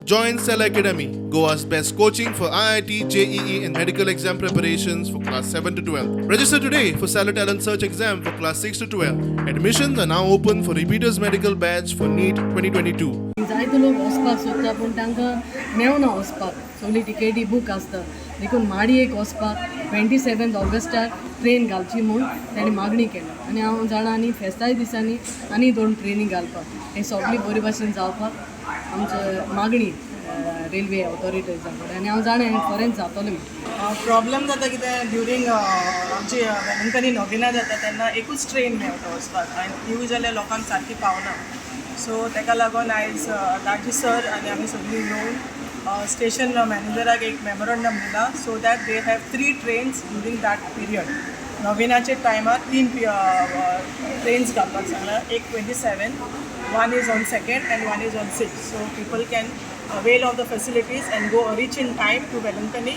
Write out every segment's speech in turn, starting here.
Join Cell Academy, Goa's best coaching for IIT, JEE, and medical exam preparations for class 7 to 12. Register today for Stellar Talent Search exam for class 6 to 12. Admissions are now open for repeaters medical batch for NEET 2022. जायते लोक वचपाक सोदता पूण तांकां मेवना वचपाक. सगळी टिकेटी book आसता. देखून माडयेक वचपाक 27 ऑगस्टाक ट्रेन घालची म्हूण ताणें मागणी केल्या. आनी हांव जाणा, आनी फेस्ताय दिसांनी आनी दोन ट्रेनी घालपाक, हें सगळें बरे भाशेन जावपाक आमचे मागणी रेल्वे ऑथॉरिटीजा कडेन. आनी हांव जाणा, हें खरेंच जातलें म्हूण. प्रॉब्लम जाता कितें, ड्युरींग आमची वेलंकनी नोविना जाता तेन्ना एकूच ट्रेन मेळटा वचपाक आनी तिवूय जाल्यार लोकांक सारकी पावना. सो ताका लागून आयज ताजी सर आनी आमी सगळीं येवन स्टेशन मॅनेजराक एक मेमोरंडम दिला, so that they have three trains during that period. नोविनाचे टायमार तीन ट्रेन्स घालपाक सांगलां, एक 27, one is on second and one is on six, so people can avail of the facilities and go reach in time to Velankanni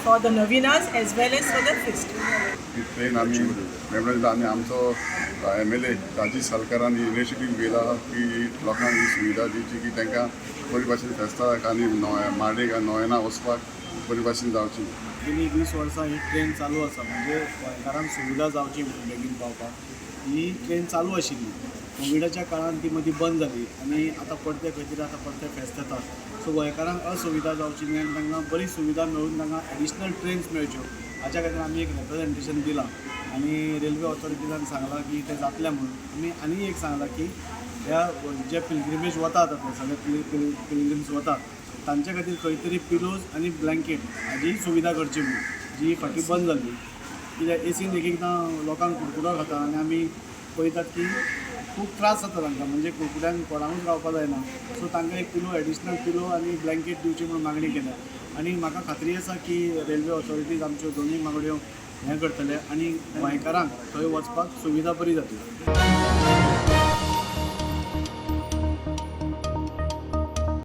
for the novenas as well as for the feast. He train आमी memorial आनी आमचो MLA Rajesh सालकारान initiative घेयला की लोकांक ही सुविधा दिवची की तांकां बरी भाशेन फेस्ताक आनी माडयेक आनी नोवेना वचपाक बरी भाशेन जावची. गेली 20 वर्सां ही ट्रेन चालू आसा. म्हणजे गोंयकारांक सुविधा जावची म्हणून बेगीन पावपाक ही ट्रेन चालू आशिल्ली. कोविडाच्या काळान ती मदीं बंद जाली आनी आतां परते खंय तरी आतां परते फेस्त येता. सो गोंयकारांक असुविधा जावची न्हय आनी तांकां बरी सुविधा मेळून तांकां एडिशनल ट्रेन्स मेळच्यो, हाच्या खातीर आमी एक रिप्रेजेंटेशन दिलां आनी रेल्वे ऑथॉरिटीजान सांगलां की तें जातलें म्हणून. आमी आनी एक सांगलां की ह्या जे पिलग्रिमेज वतात, आतां सगळे पिलग्रिम्स वतात, तांचे खातीर खंय तरी पिलोज आनी ब्लँकेट हाजी सुविधा करची म्हणून, जी फाटीं बंद जाल्ली. कित्याक एसीन एक एकदां लोकांक कुडकुडो खाता आनी आमी पळयतात की खूब त्रास जाता तांकां, म्हणजे कुडकुड्यान कोणाकूच रावपाक जायना. सो तांकां एक पिलो, एडिशनल पिलो आनी ब्लँकेट दिवची म्हणून मागणी केल्या. आनी म्हाका खात्री आसा की रेल्वे ऑथॉरिटीज आमच्यो दोनूय मागण्यो हें करतले आनी गोंयकारांक थंय वचपाक सुविधा बरी जातली.